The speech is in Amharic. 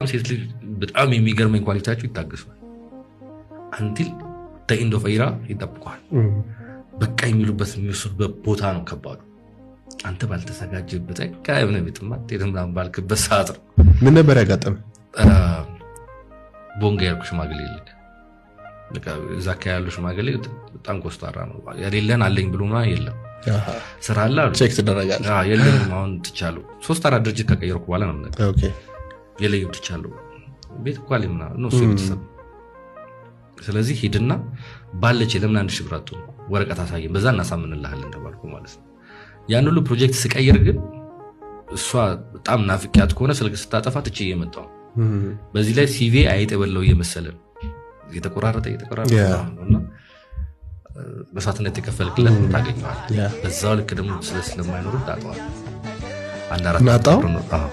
ሴት ልጅ በጣም የሚገርመኝ quality ያቸው ይታገሷል። Until end of era ይጠብቀዋል። በቃ የሚሉበት የሚወስዱበት ቦታ ነው ከባዱ። አንተ ባልተዘጋጀበት በቃ የሆነ ቤትማ አትሄድም ምናምን ባልክበት ሰዓት ነው። ምን ነበር ያጋጠመ? ቦንጋ ያልኩ ሽማግሌ ልክ በቃ እዛ አካባቢ ያለው ሽማግሌ በጣም ኮስታራ ነው። የሌለን አለኝ ብሎ ምናምን የለም፣ ስራ አለ አሉ። Check ትደረጋለህ። አዎ፣ የለኝም አሁን ትቻለሁ። 3 4 ድርጅት ከቀየርኩ በኋላ ነው የምነግርህ። የለኝም ትቻለሁ። ቤት እኮ አለኝ ምናምን ነው እሱ የቤተሰብ። ስለዚህ ሂድና ባለች ለምን 1000 ብር አትሆንም ወረቀት አሳየን፣ በዛ እናሳምንልሃለን ተባልኩ ማለት ነው። ያን ሁሉ ፕሮጀክት ስቀይር ግን እሷ በጣም ናፍቂያት ከሆነ ስልክ ስታጠፋ ትቼ እየመጣሁ ነው። በዚህ ላይ CV አይጥ የበላው እየመሰለ ነው፣ እየተቆራረጠ እየተቆራረጠ ነው እና መስዋዕትነት የከፈልክለት ታገኘዋለህ። በዛው ልክ ደግሞ ስለ ስለማይኖር ታጠዋለህ። አንድ አራት እናጣው? ብር ነው። አዎ።